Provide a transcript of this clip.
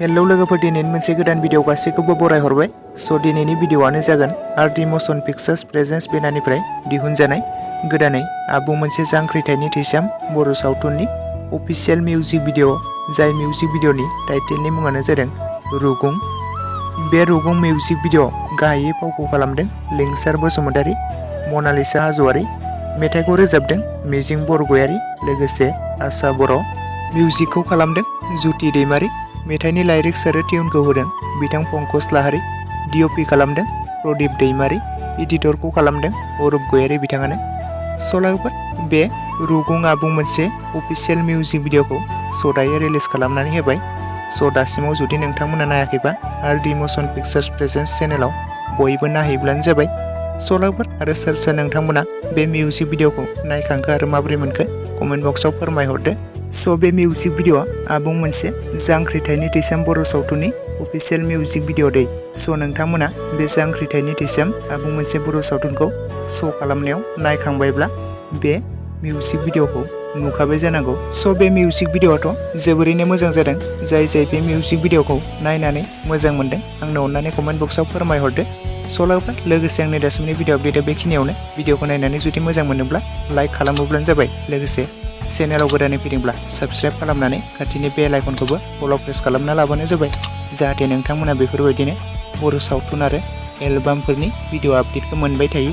Hello लोगोफोर, दिनैनि मोनसे गोदान भिडिअ गासैखौबो बराय हरबाय। दिनैनि भिडिअआनो जागोन आरडि मशन पिक्चार्स प्रेजेन्स बेनारनिफ्राय दिहुनजानाय गोदानै आबुं मोनसे जांख्रिथायनि थैसाम बर' सावथुननि अफिसियेल मिउजिक भिडिअ, जाय मिउजिक भिडिअनि टाइटेलनि मुङानो जादों रुगुं। बे रुगुं मिउजिक भिडिअ गाहायै फावखौ खालामदों लिंसार बसुमतारी, मनालिसा हाज'वारी, मेथाइखौ रोजाबदों मिजिं बरगयारी लोगोसे आसा बर', मिउजिकखौ खालामदों ज्योति दैमारी, मेथाइनि लाइरिक्स आरो टिउनखौ होदों बिथां पंकज लाहारी, डिअपि खालामदों प्रदीप दैमारी, एडिटरखौ खालामदों अरुप गयारी बिथाङानो। सलाइफोर, बे रुगुं आबुं मोनसे अफिसियेल मिउजिक भिडिअखौ दायो रिलिज खालामनानै होबाय। दासिमाव जुदि नोंथांमोना नायाखैबा आरडि मशन पिक्चार्स प्रेजेन्स चेनेलाव बयबो नायहैब्लानो जाबाय। सलाइफोर आरो सोर सोर नोंथांमोना बे मिउजिक भिडिअखौ नायखांखो आरो माबोरै मोनखो कमेन्ट बक्सआव फोरमायहरदो। बे मिउजिक भिडिअआ आबुं मोनसे जांख्रिथायनि थैसाम बर' सावथुननि अफिसियेल मिउजिक भिडिअ दै। नोंथांमोना बे जांख्रिथायनि थैसाम आबुं मोनसे बर' सावथुनखौ खालामनायाव नायखांबायब्ला बे मिउजिक भिडिअखौ नुखाबाय जानांगौ। बे मिउजिक भिडिअआथ' जोबोरैनो मोजां जादों। जाय बे मिउजिक भिडिअखौ नायनानै मोजां मोनदों आंनो अननानै कमेन्ट बक्सआव फोरमायहरदो। लोगोसे आंनि दासिमनि भिडिअ आपडेटआ बेखिनियावनो। भिडिअखौ नायनानै जुदि मोजां मोनोब्ला लाइक खालामोब्लानो जाबाय। लोगोसे चेनेलाव गोदानै फैदोंब्ला साबस्क्राइब खालामनानै खाथिनि बेल आइकनखौबो अल प्रेस खालामना लाबानो जाबाय, जाहाथे नोंथांमोना बेफोरबायदिनो बर' सावथुन आरो एलबामफोरनि भिडिअ आपडेटखौ मोनबाय थायो।